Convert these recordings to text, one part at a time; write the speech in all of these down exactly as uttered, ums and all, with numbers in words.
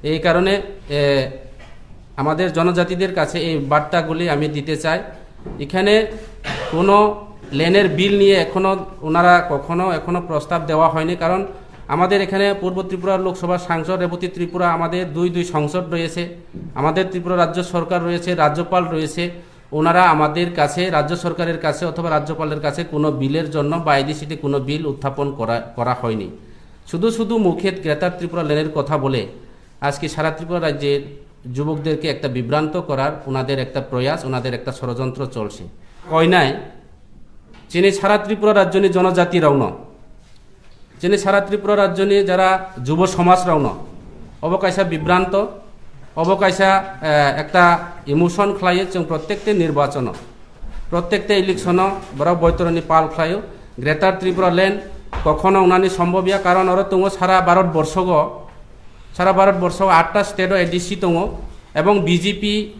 এই কারণে, এ, আমাদের জনজাতিদের কাছে এই বার্তাগুলি আমি দিতে চাই। এখানে কোনো লেনের বিল নিয়ে এখনো ওনারা কখনো, এখনো প্রস্তাব দেওয়া হয়নি, কারণ আমাদের এখানে পূর্ব ত্রিপুরা লোকসভা সাংসদ রেবতী ত্রিপুরা, আমাদের দুই দুই সংসদ রয়েছে, আমাদের ত্রিপুরা রাজ্য সরকার রয়েছে, রাজ্যপাল রয়েছে, ওনারা আমাদের কাছে, রাজ্য সরকারের কাছে অথবা রাজ্যপালের কাছে কোনো বিলের জন্য বা এডিসিতে কোনো বিল উত্থাপন করা, করা হয়নি। শুধু শুধু মুখে গ্রেটার ত্রিপুরা লেনের কথা বলে আজকে সারা ত্রিপুরা রাজ্যের যুবকদেরকে একটা বিভ্রান্ত করার ওনাদের একটা প্রয়াস, ওনাদের একটা ষড়যন্ত্র চলছে। কয় নাই, চিনি সারা ত্রিপুরা রাজ্যনি জনজাতি রওন, চিনি সারা ত্রিপুরা রাজ্যনি যারা যুব সমাজ রওন, অবকাশা বিভ্রান্ত, অবকাশা, আহ, একটা ইমোশন খ্লাইয়ে চং প্রত্যেকটা নির্বাচন, প্রত্যেকটা ইলেকশন বড় বৈতরণী পাল খ্লাইও। গ্রেটার ত্রিপুরা লেন কখনো উনানি সম্ভব ইয়া, কারণ ওরা তুঙ্গো সারা ভারতবর্ষগো সারা ভারতবর্ষ আটটা স্টেটও এডিসি দङ এবং বিজেপি,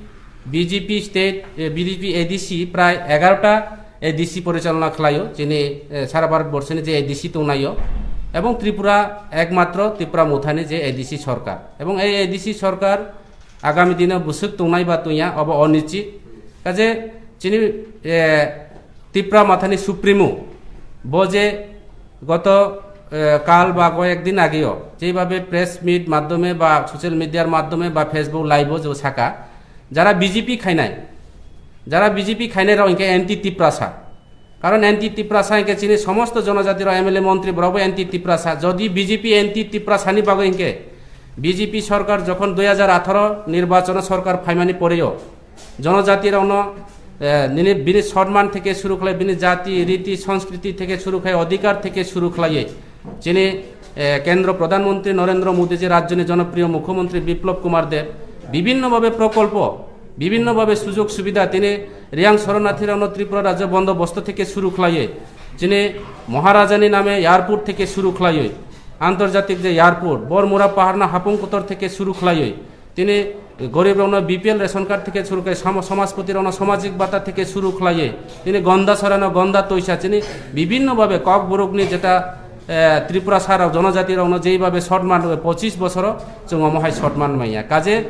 বিজেপি স্টেট, এ, বিজেপি এডিসি প্রায় এগারোটা এডিসি পরিচালনা খালাইও, যিনি, এ, সারা ভারতবর্ষনি যে এডিসি দংনাইও এবং ত্রিপুরা একমাত্র ত্রিপুরা মুথানি যে এডিসি সরকার এবং এই এডিসি সরকার আগামী দিনে বুসুক দংনাই বা তুইয়া অব অনিশ্চিত। কাজে যিনি, এ, ত্রিপুরা মাথানি সুপ্রিমো, ব যে গত, এ, কাল বা কয়েকদিন আগেও যেভাবে প্রেস মিট মাধ্যমে বা সোশ্যাল মিডিয়ার মাধ্যমে বা Facebook লাইভও যে সাকা, যারা বিজেপি খাইনাই, যারা বিজেপি খাইনাই রাও ইনকে অ্যান্টি তিপ্রাসা। কারণ অ্যান্টি তিপ্রাসা ইনকে চিনি সমস্ত জনজাতির এমএলএ মন্ত্রী বরাবর অ্যান্টি তিপ্রাসা। যদি বিজেপি অ্যান্টি তিপ্রাসানি বাগো ইনকে বিজেপি সরকার যখন দুই হাজার আঠারো নির্বাচন সরকার ফাইমানি পরেও জনজাতিরাওনো, এ, নিনি, বিনি সম্মান থেকে শুরু খালাই, বিনি জাতি, রীতি, সংস্কৃতি থেকে শুরু খাই, অধিকার থেকে শুরু খালাই, যিনি, এ, কেন্দ্র প্রধানমন্ত্রী নরেন্দ্র মোদী যে রাজ্যনি জনপ্রিয় মুখ্যমন্ত্রী বিপ্লব কুমার দেব বিভিন্নভাবে প্রকল্প, বিভিন্নভাবে সুযোগ সুবিধা, তিনি রিয়াং শরণার্থীরাওনো ত্রিপুরা রাজ্য বন্দোবস্ত থেকে শুরু খালাই, যিনি মহারাজানি নামে এয়ারপোর্ট থেকে শুরু খালাই, আন্তর্জাতিক যে এয়ারপোর্ট, বরমুরা পাহাড়না হাপুং কুতর থেকে শুরু খালাই, তিনি গরিব রওনা বিপিএল রেশন কার্ড থেকে শুরু করে সম-, সমাজপতি রওনা সামাজিক ভাতা থেকে শুরু খালাইয়ে, তিনি গন্দা সরানো গন্দা তৈসা, তিনি বিভিন্নভাবে ককবরকনি যেটা, এ, ত্রিপুরা সারা জনজাতি রওনা যেইভাবে শর্ট মান হবে পঁচিশ বছরও চুং অমহাই শর্ট মান মাইয়া। কাজে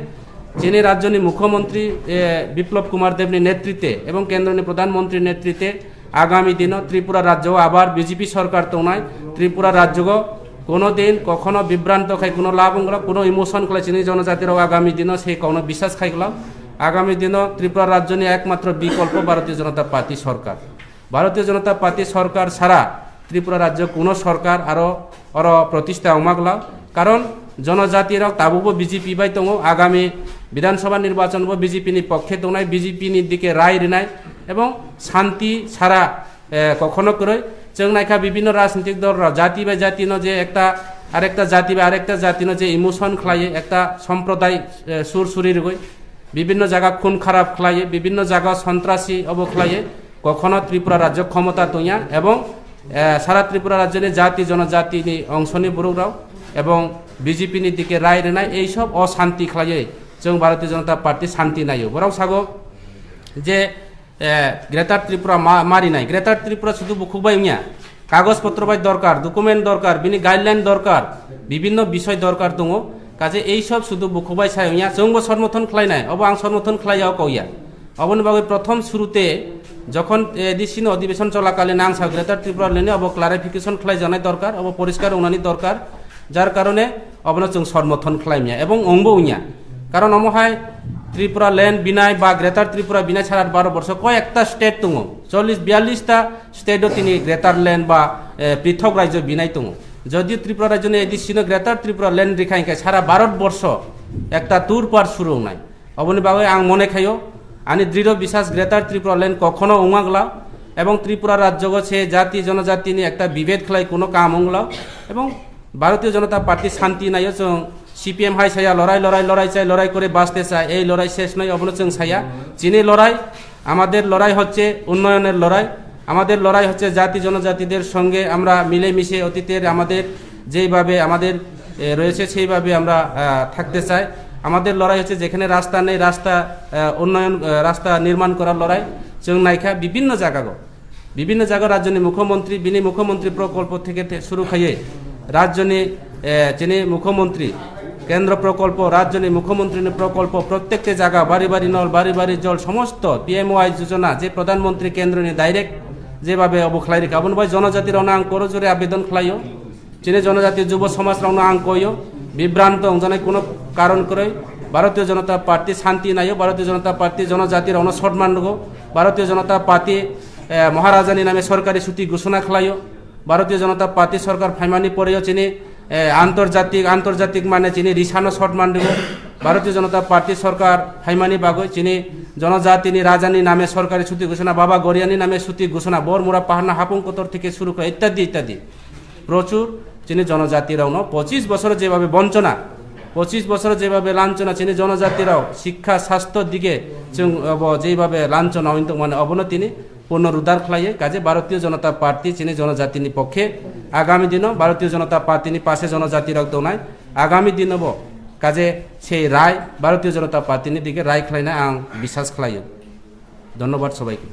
যিনি রাজ্যনি মুখ্যমন্ত্রী, এ, বিপ্লব কুমার দেবনি নেতৃত্বে এবং কেন্দ্রনি প্রধানমন্ত্রীর নেতৃত্বে আগামী দিনও ত্রিপুরা রাজ্যও আবার বিজেপি সরকার দংনাই। ত্রিপুরা রাজ্যগো কোনোদিন কখনো বিভ্রান্ত খাই কোনো লাভ ongla, কোনো ইমোশন খাই চিনি জনজাতিরাও আগামী দিনও সেই কোনো বিশ্বাস খাইগলাম। আগামী দিনও ত্রিপুরা রাজ্যনি একমাত্র বিকল্প ভারতীয় জনতা পার্টি সরকার। ভারতীয় জনতা পার্টি সরকার ছাড়া ত্রিপুরা রাজ্য কোনো সরকার আরো, আরো প্রতিষ্ঠা অমাগলা। কারণ জনজাতিরাও তাবুকও বিজেপি বাই দংও, আগামী বিধানসভা নির্বাচনও বিজেপিনি পক্ষে দংনাই, বিজেপিনি দিকে রায় রিনাই এবং শান্তি ছাড়া, এ, কখনো করই। চং নাইখা বিভিন্ন রাজনৈতিক দল রা-, জাতি বাই জাতিনো যে একটা আরেকটা জাতি বাই আরেকটা জাতিনো যে ইমোশন খালাইয়ে একটা সম্প্রদায়, এ, সুর সুরি রুগই বিভিন্ন জায়গা খুন খারাপ খালাইয়ে, বিভিন্ন জায়গা সন্ত্রাসী অব খালাইয়ে, কখনো ত্রিপুরা রাজ্য ক্ষমতা তুইয়া এবং, এ, সারা ত্রিপুরা রাজ্যনি জাতি জনজাতিনি অংশনি বুরুকরাও এবং বিজেপিনি দিকে রায় রিনাই এইসব অশান্তি খালাইয়ে চং ভারতীয় জনতা পার্টি শান্তি নাইও। বরং সাগো যে, এ, গ্রেটার ত্রিপুরা মা-, মারি নাই। গ্রেটার ত্রিপুরা শুধু বুকুক বাই উইয়া। কাগজ পত্র বাই দরকার, ডকুমেন্ট দরকার, বিনি গাইডলাইন দরকার, বিভিন্ন বিষয় দরকার দংও। কাজে এইসব শুধু বুকুক বাই সাই উইয়া। চংবো সমর্থন খালাই নাই, অবো আং সমর্থন খালাইয়াও কইয়া। অবনি বাগৈ প্রথম শুরুতে যখন এডিসি নি অধিবেশন চলাকালীন আং সা গ্রেটার ত্রিপুরা লেনে অবো ক্লারিফিকেশন খালাই জানাই দরকার, অবো পরিষ্কার উনানি দরকার। যার কারণে অবনো চং সমর্থন খালাইমিয়া এবং অংবো উইয়া। কারণ অমহাই ত্রিপুরা লেন বিনাই বা গ্রেটার ত্রিপুরা বিনাই সারা বারো বর্ষ কয়েকটা স্টেট দংও, চল্লিশ বিয়াল্লিশটা স্টেটও তিনি গ্রেটার লেন বা, এ, পৃথক রাজ্য বিনাই দংও। যদিও ত্রিপুরা রাজ্যনি এডিসি নো গ্রেটার ত্রিপুরা লেন রিখাইংখাই সারা ভারতবর্ষ একটা তুরপার শুরু নাই। অবনি বাগৈ আং মনে খাইও, আনি দৃঢ় বিশ্বাস গ্রেটার ত্রিপুরা লেন কখনো উমাগলা এবং ত্রিপুরা রাজ্যগো সে জাতি জনজাতিনি একটা বিভেদ খালাই কোনো কাম ongla এবং ভারতীয় জনতা পার্টি শান্তি নাইও। চং সিপিএম হাই সায়া লড়াই, লড়াই, লড়াই চাই, লড়াই করে বাঁচতে চাই, এই লড়াই শেষ নয়, অবনো চং সায়া। চিনি লড়াই, আমাদের লড়াই হচ্ছে উন্নয়নের লড়াই, আমাদের লড়াই হচ্ছে জাতি জনজাতিদের সঙ্গে আমরা মিলেমিশে অতীতের আমাদের যেইভাবে আমাদের, এ, রয়েছে সেইভাবে আমরা, আহ, থাকতে চাই। আমাদের লড়াই হচ্ছে যেখানে রাস্তা নেই, রাস্তা, আহ, উন্নয়ন, আহ, রাস্তা নির্মাণ করার লড়াই। চং নাইখা বিভিন্ন জায়গাগো, বিভিন্ন জায়গা রাজ্যনি মুখ্যমন্ত্রী, বিনি মুখ্যমন্ত্রী প্রকল্প থেকে থে-, শুরু খাইয়ে রাজ্যনি, এ, যিনি মুখ্যমন্ত্রী কেন্দ্র প্রকল্প, রাজ্যনি মুখ্যমন্ত্রীনি প্রকল্প, প্রত্যেকটি জায়গা বাড়ি বাড়ি নল, বাড়ি বাড়ি জল, সমস্ত পিএমওয়াই যোজনা যে প্রধানমন্ত্রী কেন্দ্রনি ডাইরেক্ট যেভাবে অবো খালাই রেখে, অবন ভাই জনজাতির অনাং করো জোরে আবেদন খালাইও। Chini jonojati jubo somaj rokno ang koyo, bibranto wngjaknai kuno karon kwrwi. Bharatiya Janata Party shanti naio, Bharatiya Janata Party jonojati rokno sotman rwgo. Bharatiya Janata Party, eh, Maharajani name sorkari chuti ghoshona khlaio. Bharatiya Janata Party sorkar phaimani poreo chini, eh, antarjatik, antarjatik mane chini risano sotman rwgo. Bharatiya Janata Party sorkar phaimani bagwi chini jonojatini rajani name sorkari chuti ghoshona, Baba Goriani name chuti ghoshona, Bormura paharna hapung kotor theke suru khlai ittadi ittadi. Prochur chini jonojati rokno pochis bosor jebabe bonchona, pochis bosor jebabe lanchona chini jonojati rok sikha sastho dige chwng obo jebabe lanchona wng tongmani obono tini punorudar khlaiye. Kaje Bharatiya Janata Party chini jonojatini pokhe agami dino Bharatiya Janata Party ni pase jonojati rok tongnai, agami dino bo kaje sei rai Bharatiya Janata Party ni dige rai khlaina ang bisas khlaio. Dhonnobad sobaike.